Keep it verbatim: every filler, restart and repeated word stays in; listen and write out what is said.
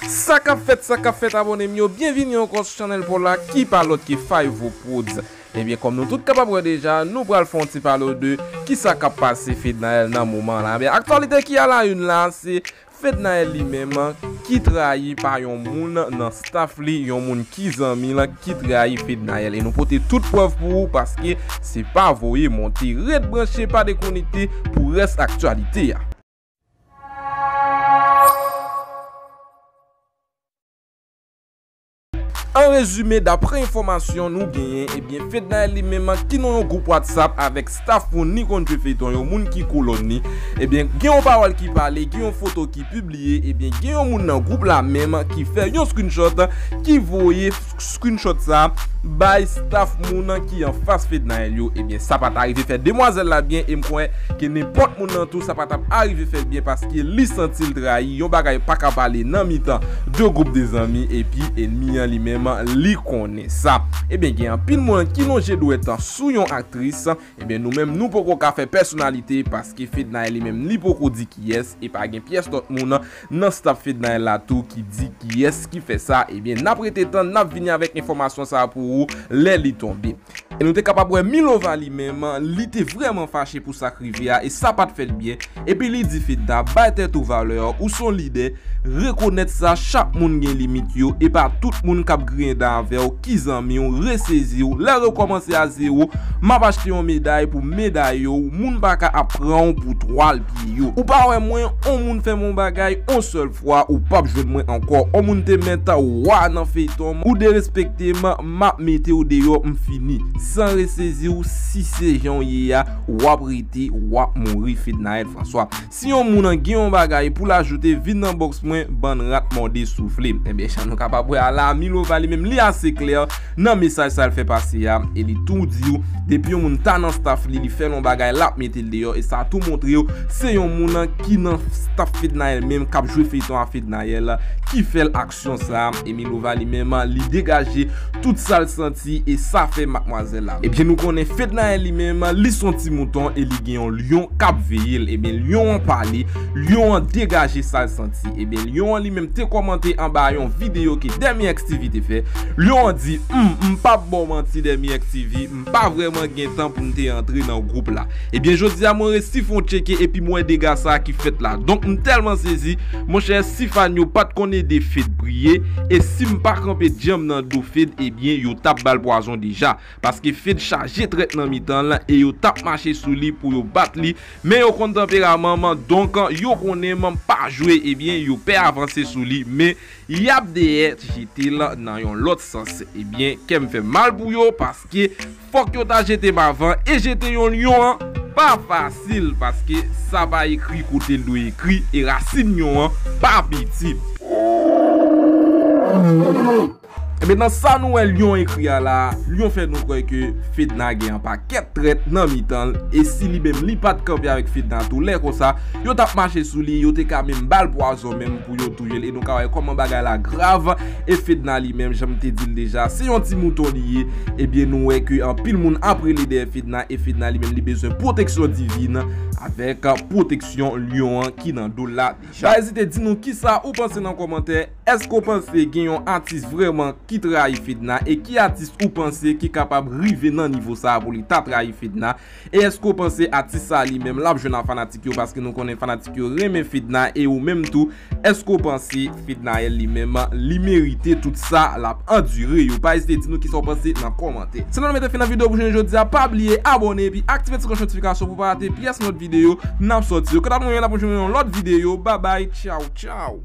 Sa k ap fèt, sa k ap fèt, abòne m yo, byenvini ankò sou chanèl pa w la ki pa lòt ke Five Prodz. Ebyen, kòm nou tout kapab wè deja, nou pral fè yon ti pale de kisa k ap pase Fednaelle nan moman la. Ebyen, aktyalite ki a la une la, se Fednaelle li menm ki trayi pa yon moun nan staff li, yon moun ki zanmi l ki trayi Fednaelle. E nou pote tout prèv pou ou paske se pa voye monte. Ret branche, pa dekonekte pou rès aktyalite a. An rezime, daprè enfòmasyon nou genyen, ebyen, Fednaelle li menm ki nan yon gwoup WhatsApp avèk staff moun li konn jwe feyton yo, moun ki kolòn li, ebyen, gen yon pawòl ki pale, gen yon foto ki pibliye, ebyen, gen yon moun nan gwoup la menm ki fè yon screenshot, ki voye screenshot sa bay staff moun ki anfas Fednaelle yo. Ebyen, sa pa t arive fè demwazèl la byen, e m kwè ke nenpòt moun nan tou, sa pa t ap arive fè l byen, paske li santi l trayi. Yon bagay pa ka pale nan mitan de gwoup de zanmi, epi ènmi an li menm, li konnen sa. Ebyen, gen anpil moun ki lonje dwèt sou yon aktris. Ebyen, nou menm, nou poko ka fè pèsonalite, paske Fednaelle li menm, li poko di kiyès, e pa gen pyès lòt moun nan staff Fednaelle la tou ki di kiyès ki fè sa. Ebyen, n ap rete tann, n ap vini avèk enfòmasyon sa a pou ou lè li tonbe. E nou te kapab wè Milova li menm, li te vrèman fache pou sa k rive a, e sa pa t fè l byen. Epi li di Fedna, bay tèt ou valè, ou se yon lidè, rekonèt sa, chak moun gen limit yo, e pa tout moun k ap griyen dan avè w ki zanmi w, resezi w, lè yo kòmanse a zewo, m ap achte yon meday pou meday yo, moun pa ka ap pran w pou twal pye yo. Ou pa wè mwen, on moun fè m on bagay, on sèl fwa, ou p ap jwenn mwen ankò. On moun te mèt wa nan feyton, ou derespekte m, m ap mete w deyò, m fini. San resezi w, si se jan w ye a, w ap rete, w ap mouri, Fednaelle François. Si yon moun gen yon bagay pou l ajoute, vin nan bòks mwen, bann rat mòde soufle. Ebyen, jan nou kapab wè a la, Milova li menm, li ase klè nan mesaj sa l fè pase a, e li tou di w, depi yon moun ta nan staff li, li fè l yon bagay, l ap mete l deyò, e sa tou montre w, se yon moun ki nan staff Fednaelle menm, k ap jwe feyton a Fednaelle, ki fè l aksyon sa, e Milova li menm, li degaje tout sa l santi, e sa fè madmwazèl la. Ebyen, nou konnen Fednaelle li menm, li se yon ti mouton, e li gen yon lyon k ap veye l. Ebyen, lyon an pale, lyon an degaje sa l santi. Ebyen, lyon an li menm te kòmante anba yon videyo ke Demi X T V te fè. Lyon an di, "Hum, m p ap ba w manti, Demi X T V, m pa vrèman gen tan pou m te antre nan gwoup la." Ebyen, jodi a, mwen resi fè yon tcheke epi m wè dega sa ki fèt la. Donk, m tèlman sezi, monchè, si fan yo pa t konn ede Fed priye, e si m pa kanpe djanm nan do Fed, ebyen, yo t ap ba l pwazon deja. Paske Fed chaje trèt nan mitan l, e yo t ap mache sou li pou yo bat li. Men yo konn tanperaman m, donk, yo konnen m pa jwe, ebyen, yo pè avanse sou li, men y ap dèyè jete l nan yon lòt sans. Ebyen, kè m fè mal pou yo, paske fòk yo ta jete m avan, e jete yon lyon an pa fasil, paske sa pa ekri kote l dwe ekri, e rasin lyon an pa piti. Ebyen, nan sa nou wè lyon ekri a la, lyon fè nou kwè ke Fedna gen yon pakèt trèt nan mitan l, e si li menm li pa t kanpe avèk Fedna tou, lè konsa, yo t ap mache sou li, yo te ka menm ba l pwazon menm pou yo touye l, e nou ka wè kòman bagay la grav, e Fedna li menm, jan m te di l deja, se yon ti mouton li ye, ebyen, nou wè ke anpil moun ap rele dèyè Fedna, e Fedna li menm, li bezwen pwoteksyon divin avèk pwoteksyon lyon an ki nan do l la. Pa ezite di nou kisa ou panse nan kòmantè. Èske w panse gen yon atis vrèman ki trayi Fedna? E ki atis ou panse ki kapab rive nan nivo sa a pou li ta trayi Fedna? E èske w panse atis sa a li menm l ap jwenn ak fanatik yo? Paske nou konnen fanatik yo renmen Fedna. E ou menm tou, èske w panse Fednaelle li menm li merite tout sa l ap andire yo? Pa ezite di nou kisa w panse nan kòmantè. Se la nou mete fen nan videyo pou jounen jodi a. Pa bliye abòne epi aktive ti klòch notifikasyon pou w pa rate pyès lòt videyo n ap sòti yo. Kanta nou menm, n ap jwenn yon lòt videyo. Babay, tchaw, tchaw.